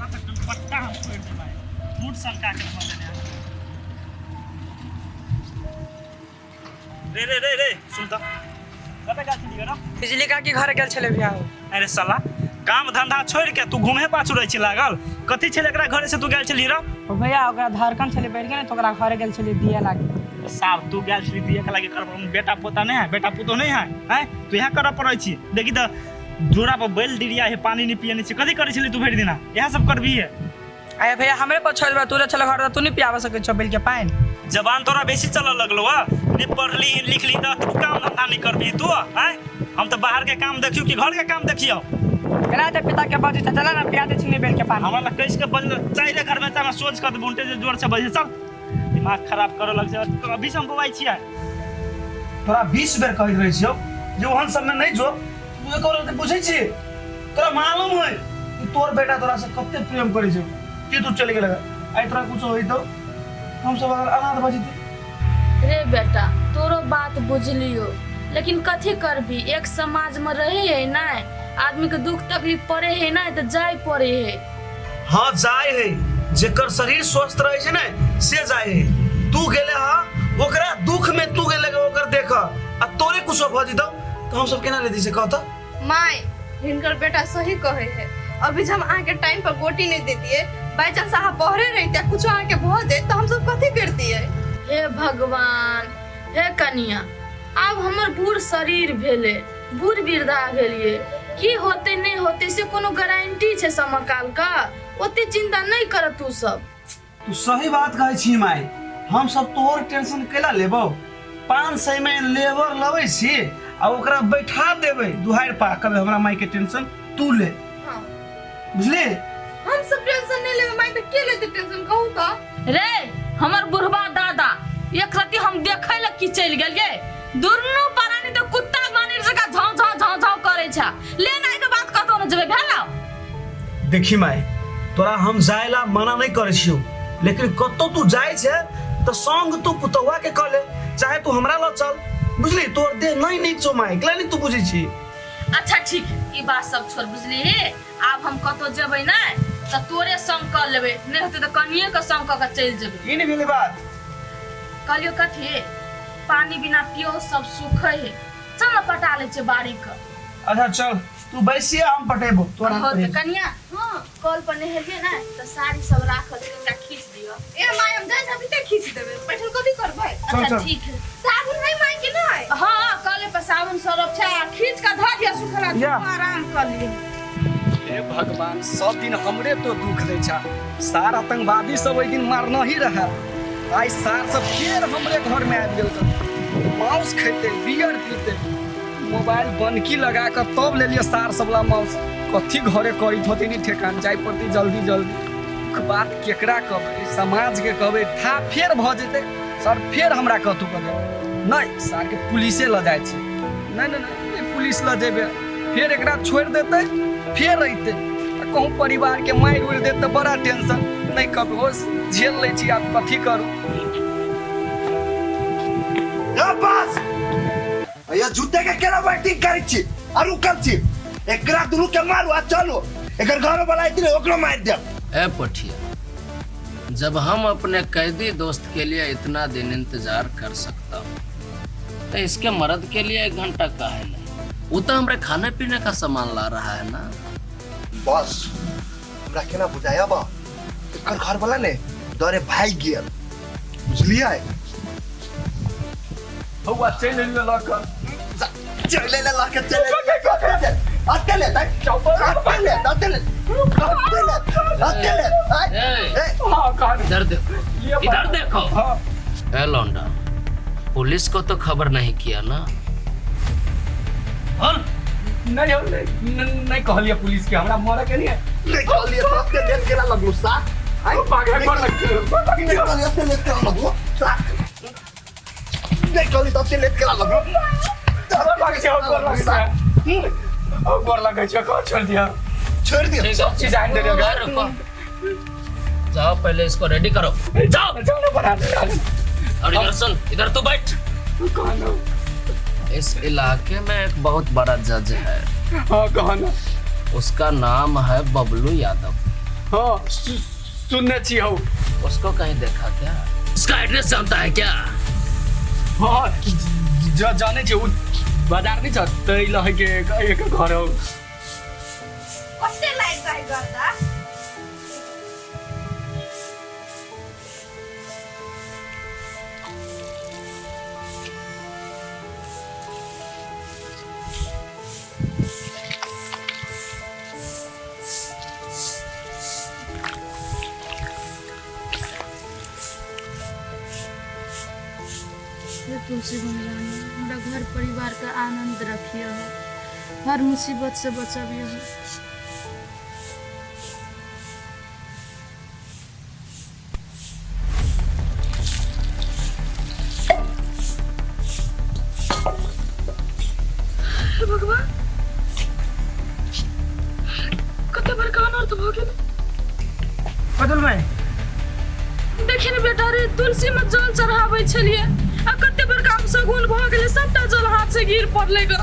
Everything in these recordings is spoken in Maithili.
तोरा तक पट्टा हम फोड़ि देबै मूड सनका के धऽ देने रे रे रे रे सुन तऽ कतऽ गेल छली रे बिजली काकी घर गेल छलै भैया अरे साला काम धंधा छोड़ि के तू घूमे पाछू रहै छी लागल कथी छलै एकरा घरे से तू गेल छली रे ओ भैया ओकरा धड़कन छलै बढ़ि गेल ने तऽ ओकरा घरे गेल छलै दिए लागे साहब तू गेल छली दिए के लागे कर बेटा पोता नहीं है बेटा पुतोह नहीं है हैं तू यहाँ करऽ पड़ै छी देखी तऽ जोड़ा पर बैल डिरिया है पानी नहीं पिए नहीं छी कथी करै छली तू भरि दिना इएह सब करबी है अरे भैया हमरे पर छोड़ देबा तू रे छलै घर तऽ तू नहीं पियाबऽ सकै छौ बैल के पानि जबान तोरा बेसी चलऽ लगलो हा नहीं पढ़ली लिखली तऽ तू काम धंधा नहीं करबी तू आँय हम तऽ बाहर के काम देखियो कि घर के काम देखियो केना तऽ पिता के बजै छै चला ने पिया दै छी नहीं बैल के पानि हमरा लग कैस के बजल चाहे घर में चाहे सोच कर बुनटे जे जोर से बजे चल दिमाग खराब करऽ लग छै तो अभी से हम बौआइ छियै तोरा 20 बेर कहैत रहै छियौ जे ओहन सबमे नहि जो तू एको बेर पूछै छी तोरा मालूम है कि तोर बेटा तोरा से कते प्रेम करै छौ कि तू चलि गेल आइ तोरा कुछो होइतौ हम सब अगर अनाथ भऽ जैती रे बेटा तोरो बात बुझलियो लेकिन कथी करबी एक समाज में रहे है ना आदमी के दुख तकलीफ पड़े है ना तो जाय पड़े है हाँ जाय है जेकर शरीर स्वस्थ रहे छै ने से जाय है तू गेले हा ओकरा दुख में तू गेले ओकर देख आ तोरे कुछो भऽ जेतौ तऽ हम सब केना रहती से कहता माय हिनकर बेटा सही कहे है अभी जब हम अहाँके टाइम पर गोटी नहीं देतिए बाई चांस अहाँ बहरे रहते कुछ अहाँके भऽ जाए तो हम सब कथी करतिए हे भगवान हे कनिया आब हमर बूढ़ शरीर भेलै बूढ़ वृद्धा भेलियै की होतै नहि होतै से कोनो गारंटी छै समकाल का ओते चिंता नहि कर तू सब तू सही बात कहै छी माय हम सब तोहर टेंशन कैला लेबौ 500 में लेबर लबै छी आ ओकरा बैठा देबै दुहारि पा कभी हमरा माय के टेंशन तू ले हाँ बुझली हम सब टेंशन नहीं लेबै माय तऽ के लेतै टेंशन कहू तऽ रे हमर बुढ़वा दादा एक रति हम देखै लए की चलि गेलियै दुनू प्राणी तऽ कुत्ता बानी जकाँ झाँव झाँव झाँव झाँव करै छै लेनाइ के बात कतौ ने जेबै भेलौ देखी माय तोरा हम जाय ला मना नहीं करै छियौ लेकिन कतौ तू जाय छै तऽ संग तू पुतौआ के कह ले चाहे तू हमरा लग चल बुझली तोर देह नहीं नीक छौ माय एकला नहीं तू बुझै छी अच्छा ठीक है ई बात सब छोड़ बुझली आब हम कतौ जेबै ने तऽ तोरे संग कऽ लेबै नहि होतै तऽ कनिए के संग कऽ के चलि जेबै ई नहीं भेलै बात कहलियो कथी पानी बिना पियो सब सूखै है चल ने पटा लै छियै बाड़ी के अच्छा चल तू बैसिए हम पटेबो तोरा हो तऽ कनिया हाँ कल पर नहेलियै ने तऽ साड़ी सब राखल छै ओकरा खींच दिअ ए माय हम जाइ अभी तक खींच देबै बैठल कथी करबै अच्छा चल। ठीक है साबुन है माय कि नहीं हाँ कले पर साबुन सरफ छै आ खींच के धऽ दिअ सुखला तू या। आराम कर लिअ हे भगवान सब दिन हमरे तो दुख दै छा सार आतंकवादी सब ओहि दिन मारना ही रहे आइ सार सब फेर हमरे घर में आबि गेल तऽ माउस खैते बियर पीते मोबाइल बनकी लगा कऽ तब लेलियै सार सबला माउस कथी घरे करैत होतै नहि ठेकान जाय पड़तै जल्दी जल्दी दुख बात केकरा कहबै समाजके कहबै था फेर भऽ जेतै सर फेर हमरा कतहु कहबै नहि सारके पुलिसे लऽ जाइ छी नहि नहि नहि नहि पुलिस लऽ जेबै फेर एकरा छोड़ि देतै फेर अयतै आ कहूँ परिवारके मारि उरि देत तऽ बड़ा टेंशन नहि कहबै हो झेल लै छी आब कथी करू बस ये जूते के केना वेटिंग करै छी आ रुकल छी एकरा दुनू के मारू आ चलू एकर घर वाला एथिन ओकरो मारि देब ए पठिया जब हम अपने कैदी दोस्त के लिए इतना दिन इंतजार कर सकता हूँ तो इसके मर्द के लिए एक घंटा काहे नहीं वो तो हमरे खाने पीने का सामान ला रहा है ना बस हमरा केना बुझाया बा एकर घर वाला ने डरे भागि गेल बुझलियै हौआ चलि एलियै लऽ कऽ चले ले लाके चले ले अकेले अकेले अकेले अकेले अकेले ए, ए हाँ कहने इधर देखो इधर देखो हाँ ए लौंडा पुलिस को तो खबर नहीं किया ना बोल नहीं हम नहीं नहीं कहलियै पुलिस के हमरा मरऽ के नहीं है नहीं कहलिए तो अकेले लेट केना लगलू सा आई पागल पर लग नहीं कहलिए अकेले लेट केना लगलू सा नहीं कहलिए तो अकेले लेट केना लगलू गोर लागै छै गोर लागै छै गोर लागै छै कहाँ छोड़ दिया छोड़ दिया ठीक है सब चीज आनि देलियै घर रुको जाओ पहले इसको रेडी करो जाओ जाओ ना बना दे और इधर सुन इधर तू बैठ कहना इस इलाके में एक बहुत बड़ा जज है हाँ कहना उसका नाम है बबलू यादव हाँ, सुनने छी हौ। उसको कहीं देखा क्या? उसका एड्रेस जानता है क्या? हाँ, जाने छी, उ बाजार नहीं छ तै लहे के एक घर हौ। कते लागि जाइ गर्दा। हे तुलसी महारानी, हमरा घर परिवार का आनंद रखिए, हर मुसीबत से बचाबिए। हे भगवान, कते बड़का अनर्थ भऽ गेल। बदल भाई देखी ने बेटा रे, तुलसी में जल चढ़ाबै छलियै आ कते बड़का अपशगुन भऽ गेलै, सबटा जल हाथ से गिर पड़लै ग।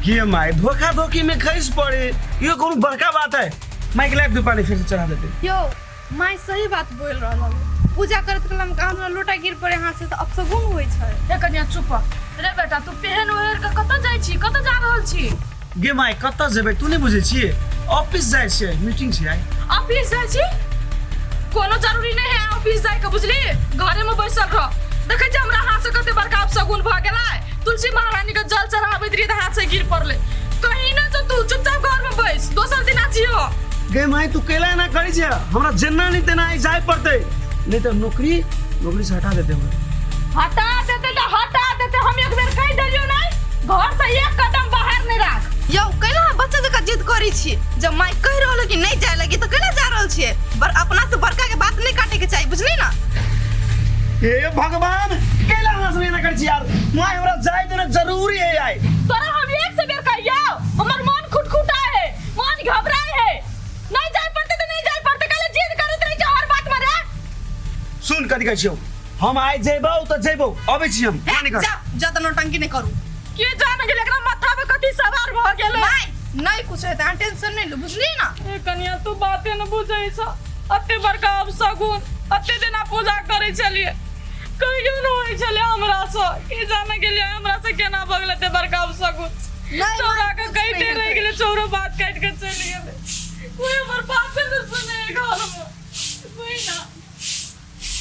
के माय धोखा धोखी में खैस पड़े, ये कोनो बड़का बात है। माइक लाइव दू पानी फिर से चढ़ा देते। यौ माय सही बात बोल रहल हवे। पूजा करत कलम का हमरा लोटा गिर पड़े हाथ से तऽ अपशगुन होइ छै। हे कनिया चुप रे बेटा, तू पेहन ओढ़ के कतऽ जाइ छी, कतऽ जा रहल छी? गे माय कतऽ जेबै तू नहीं बुझै छियै, ऑफिस जाइ छियै, मीटिंग छै आइ। ऑफिस जाइ छी? कोनो जरूरी नहीं है ऑफिस जाय के, बुझली? घरे में बैसल रह। देखै छी हमरा हाथ से कते बड़का अपशगुन भऽ गेलै, तुलसी महारानी के जल चढ़ाबैत रहियै तऽ हाथ से गिर पड़लै। कहीं ना जो तू चुपचाप घर में बैस, दोसर दिन आजियो। गे माय तू कैला एना करै छै, हमरा जेना नहीं तेना आइ जाय पड़तै, नहीं तऽ नौकरी नौकरी से हटा देते हमरा। हटा देते तऽ हटा देते, हम एक बेर कहि देलियौ नहीं, घर से एक कदम बाहर नहीं राख। यौ कैला अहाँ बच्चा जकाँ जिद करै छी? जब माय कहि रहल कि नहीं जाय लगी तऽ कैला जा रहल छियै? अपना से बड़का के बात नहीं काटे के चाही, बुझली ना? हे भगवान, कैला अहाँ सब एना करै छी यार, माय हमरा जाय देना जरूरी है आइ। तोरा हम एक से बेर कहियौ, हमर मन खुटखुटा है, मन घबराए है, नहीं जाय पड़ते तऽ नहीं जाय पड़ते, कैला जिद करैत रहै छै हर बात में रे। सुन कथी कहै छियौ, हम आइ जेबौ तऽ जेबौ, अबै छी हम। हे, निकल। जा जा तऽ नौटंकी नहीं करू। के जान गेल एकरा माथा पे कथी सवार भऽ गेलै। माय नहीं कुछ हेतै, अहाँ टेंशन नहीं लू, बुझली ना? ए कनिया तू बाते न बुझै छ, अते बड़का अपशगुन, अते दिना पूजा करै छलियै, कहियो न होइ छलै हमरा से, के जाने गेलियै हमरा से केना भऽ गेलै एते बड़का अपशगुन। नहीं, चौरा के कुछ कहिते नहीं रहि हेतै। गेलै, चौरो बात काटि के चलि गेलै। कोई हमर बाते न सुनै घर में, कोई ना।